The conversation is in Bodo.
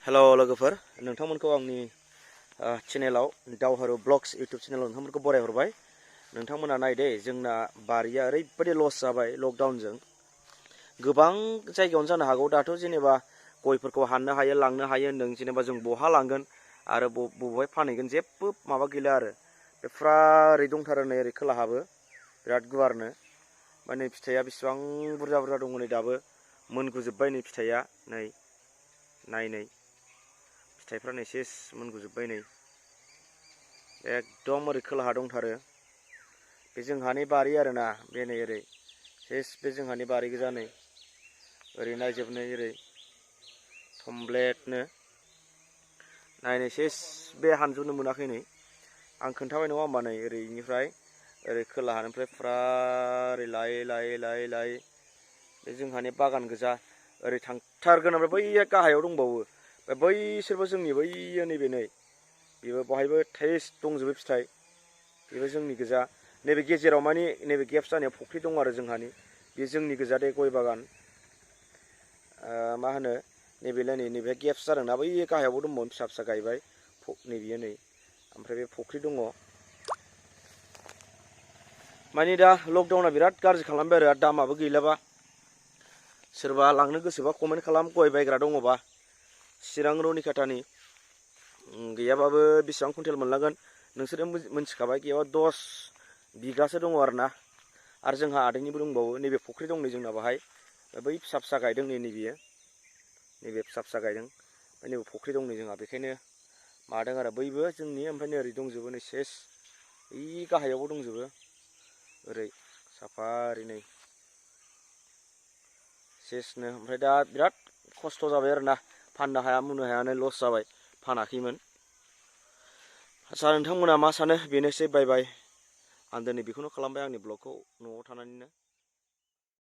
हेलो लोगोफोर नोंथांमोनखौ आंनि चेनेलाव दावहारु ब्लग्स यूट्यूब चेनेलाव नोंथांमोनखौ बरायहरबाय। नोंथांमोना नायदे जोंना बारिया ओरैबायदि लस जाबाय लकडाउनजों। गोबां जायगायावनो जानो हागौ दाथ' जेनेबा गयफोरखौ हाननो हायो लांनो हायो होनदों, जेनेबा जों बहा लांगोन आरो बबेहाय फानहैगोन जेबो माबा गैला आरो। बे फुरा ओरै दंथारो नै ओरै खोलाहाबो बिराद गुवारनो। माने फिथाइया बेसेबां बुरजा बुरजा दङ नै दाबो मोनगुजोब्बाय नै फिथाइया नै फिथाइफ्रानो सेस मोनगुजोब्बाय नै एकदम ओरै खोलाहा दंथारो। बे जोंहानि बारि आरोना, बे नै ओरै सेस बे जोंहानि बारि गोजा नै ओरै नायजोब नै ओरै कमप्लेटनो नायनाय सेस बे हानजोबनो मोनाखै नै आं खोन्थाबाय नङा होमबा। नै ओरैनिफ्राय ओरै खोलाहानिफ्राय फुरा ओरै लायै बे जोंहानि बागान गोजा ओरै थांथारगोन। ओमफ्राय बैया गाहायाव दंबावो, बैसोरबो जोंनि बैयो नैबे नै बेबो बहायबो टेस्ट दंजोबो फिथाइ, बेबो जोंनि गोजा। नैबे गेजेराव मानि नैबे गेप्स जानायाव फुख्रि दं आरो जोंहानि, बे जोंनि गोजा दे गय बागान। मा होनो नैबेलाय नैबे गेप्स जादोंना, बै गाहायावबो दंबावो फिसा फिसा गायबाय नैबेयो नै। ओमफ्राय बे फुख्रि दङ। मानि दा लकडाउना बिराद गाज्रि खालामबाय आरो दामाबो गैलाबा। सोरबा लांनो गोसोबा कमेन्ट खालाम, गय बायग्रा दङबा। चिरां रौनिखाथानि गैयाबाबो बेसेबां कुइन्टेल मोनलांगोन नोंसोरो मोनथिखाबाय। गैयाबा 10 बिगासो दङ आरोना। आरो जोंहा आदैनिबो दंबावो, नैबे फुख्रि दं नै जोंना बाहाय। बै फिसा फिसा गायदों नैबेयो, नैबे फिसा फिसा गायदों। ओमफ्राय नैबे फुख्रि दं नै जोंहा, बेखायनो मादों आरो बैबो जोंनि। ओमफ्राय नै ओरै दंजोबो नै सेस बै गाहायावबो दंजोबो ओरै साफारि नै सेसनो। ओमफ्राय दा बिराद खस्थ' जाबाय आरोना, फाननो हाया मुनो हायानो लस जाबाय, फानाखैमोन। आच्चा नोंथांमोना मा सानो बेनोसै, बाय बाय। आं दिनै बेखौनो खालामबाय आंनि ब्लगखौ न'आव थानानैनो।